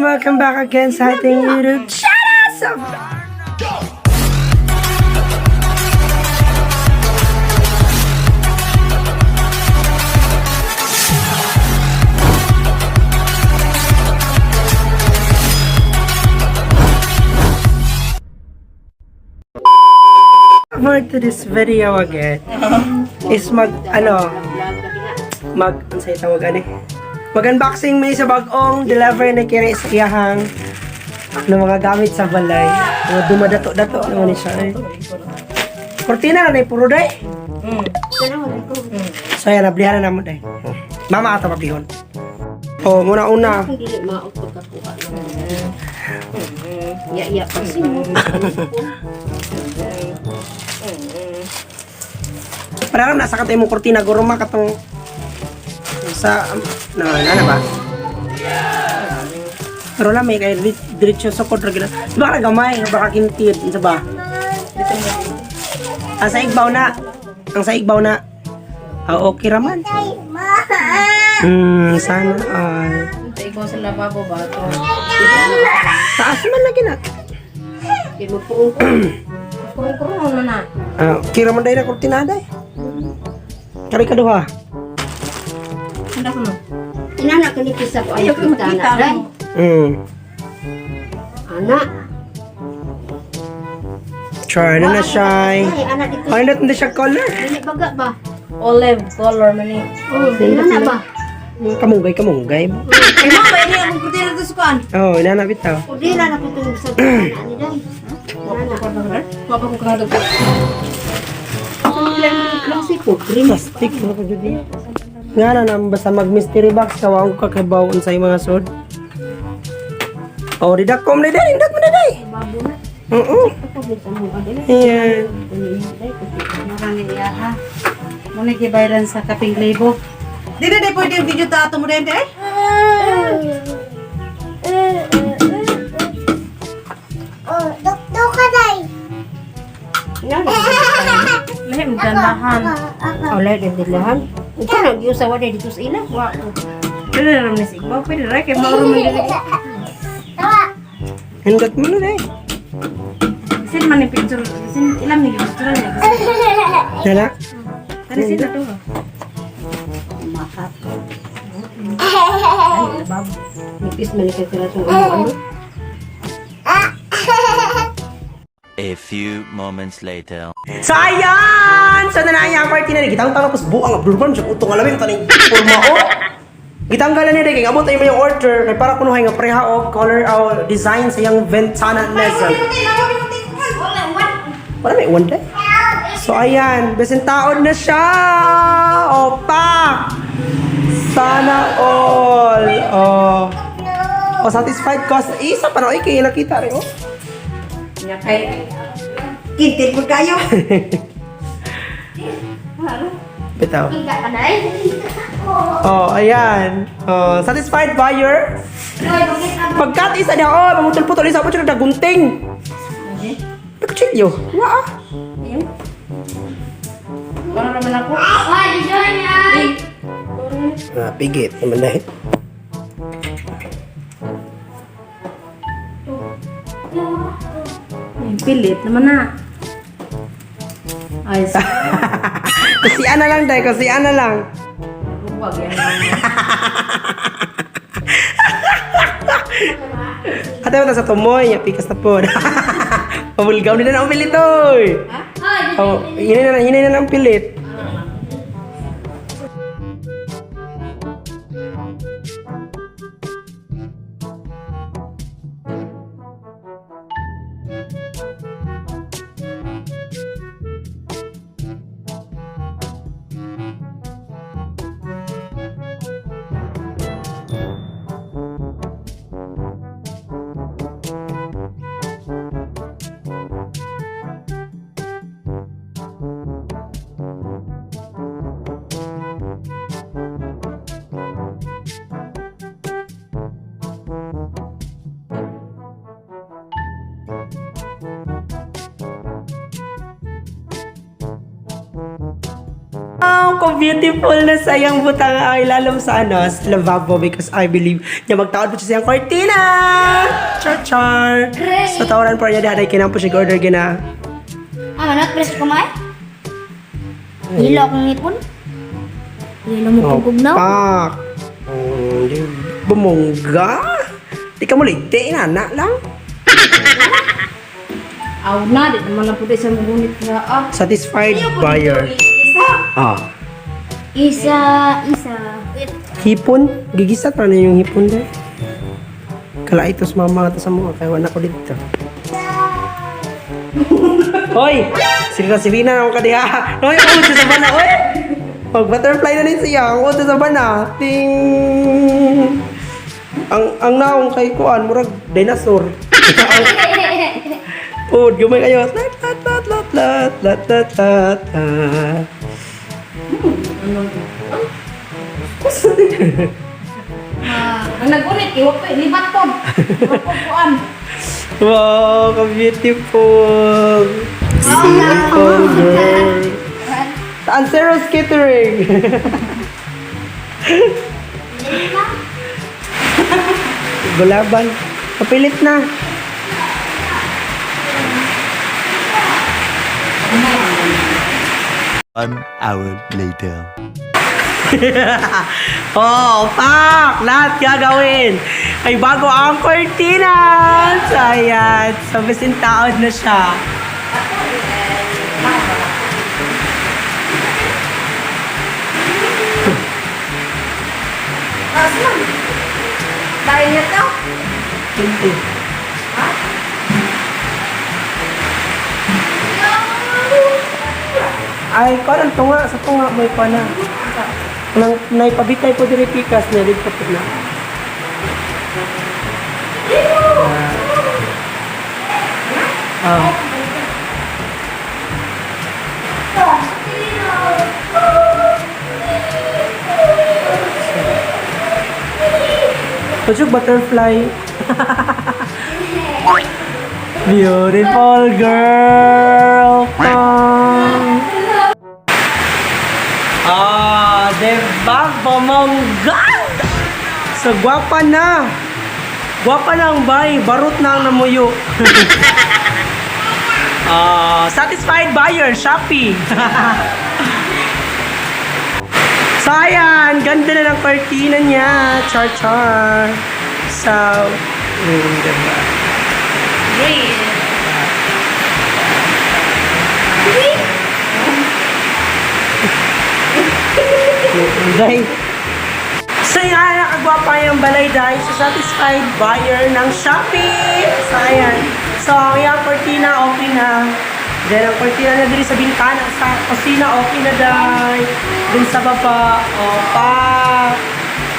Welcome back again sa ating YouTube channel! So, for to this video again is mag, ano, mag, ano sa'yo tawag, ano eh? Mag-unboxing may sa bagong deliver na kiri sa iyahang ng mga gamit sa balay. Mga dumadato-dato naman ni siya eh. Cortina na na puro day. So ayan, nablihan na naman day. Mama ata pablihon. Oh, muna una. Kung dili maot pagkakuha ng ya ya pa si mo. Parang nasa katay mo cortina guro ma katong sa na na, na ba? Pero lang may kay diretso sa kod ra gina. Baka gamay, baka kintid, unsa ba? Ang sa igbaw na. Ang sa igbaw na. Ah, okay raman. Sana all. Ikaw sa lababo ba ito? Taas man lagi na. Kay magpuong ko. Kurong-kurong na na. Ah, okay raman dahil na kortina day. Kari ka duha. Handa ko no. Inana kani kisa ko Ayaw ay ko makita bintana day. mo. Ana. Try na na siya. Ay, ana dito. Ay, na siya color. Dili baga ba? Olive color man eh. Oh, inana ba? Kamunggay, kamunggay. Ay mo ba ini akong kurtina dito sa kuan? Oh, inana bitaw. O di na ko tong sa bintana ni day. Inana. Wapa ko kang dito. Klase ko green. Plastic na ko jud eh. Nga na nang basta mag mystery box ka wa ko kakabaw unsay mga sod. Oh, didakkom na day, indot mo na day. Babo na. Oo. Ako sa mo adili. Ayan. Marami iya ha. Muna gibayaran sa kaping libo. Dili di pwede yung video ta ato mo din eh. Inana. Lahim dandahan. Wala din dilahan. Ikaw na giusawa day dito sa ila. Wa. Dili na naman si Igbaw pwede ra kay mauro man dili. Indot mo na day. Sin man ni picture, sin ilam ni picture niya. Dala. Kani sin na to. Makat. Nipis man ni kay sila tong ano. A few moments later. So ayan! So na na ang party na gitang tapos buang abdurban siya utong alamin taning forma o. Gitanggalan niya kay abot ay may order kay para kunuhay nga pareha og color o design sa iyang ventana level. Wala may one day. So ayan, bisin taon na siya. Opa! Sana all. Oh. Oh, satisfied ko. Isa pa na oy kay nakita rin oh. Nya kay kintil ko kayo. Bitaw. Kita ka na eh. Oh, ayan. Oh, satisfied buyer? Pagkat isa niya, oh, mamutol-putol isa pa siya nagdagunting. Nagkutsilyo. Waa. Para naman ako. Ah, pigit naman dahil. Ay, pilit naman na. Ay, sa Kasi ana lang dahil, kasi ana lang. Huwag yan. Ate mo ta sa tumoy, niya, pikas na po. Pabulgaw nila na ang pilit, oy. Oh, hinay na ang pilit. Kung beautiful na sa iyang butang ang ilalom sa ano, sa lavabo because I believe niya magtaod po siya sa iyang kortina! Char char! Great. So tawaran po niya dahil kinang po siya order gina. Ah, manot press ko may. Hilo akong ngipon. Hilo mo Oh, kong gugnaw. pak! Oh, di bumongga! Di ka muli, di na lang. Aw na, di naman lang po sa magunit na ah. Satisfied buyer. Isa. Ah. Isa, isa. Wait. Hipon? Gigisa pa na yung hipon dahil. Kala ito sa mama ito sa mga kaya wala ko dito. Hoy! Sila Sirina na ako kadiha. Hoy, ang ulo sa bana. Hoy! Pag butterfly na rin siya, ang ulo sa bana. Ting! Ang naong kay kuan murag dinosaur. Oh, gumay kayo. Lat lat lat lat lat lat lat lat. Lat. Ang nagunit, iwag pa, libat po. Libat po kuan. Wow, ka-beautiful! Beautiful girl! Anceros Catering! Gulaban. Kapilit na. One hour later. Oh, pak! Lahat gagawin! Ay bago ang kortina! So, ayan. So, bisin taod na siya. Dahil niya to. Hindi. Ay, kuan ang tunga sa tunga may kuan na. Nang naipabitay po diri pikas na dito po na. Ah. Puchok butterfly. Beautiful girl. Ah, diba? Bumangga! So, gwapa na. Gwapa na ang bay. Barot na ang namuyo. Ah, satisfied buyer, Shopee. So, ayan. Ganda na ng kortina niya. Char char. So, diba? Green. Day. So yan, nakagwapa yung balay dahil sa satisfied buyer ng Shopee. So ayan. So ang iyang kortina, okay na. Then ang kortina na diri sa bintana, sa kusina, okay na dahil. Dun sa baba, opa.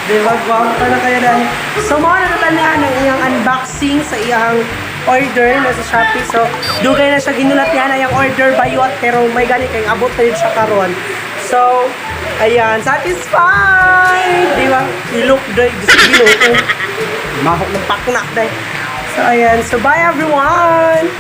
Di ba? Gwapa na kayo dahil. So mga natatandaan ang iyang unboxing sa iyang order na sa Shopee. So, dugay na siya ginulat niya na iyang order bayot pero may gani kay abot na yun siya karon. So, ayan, satisfied! Di ba? Ilok day, Diyos Ginoo. Mahok ng paknak day. So, ayan. So, bye everyone!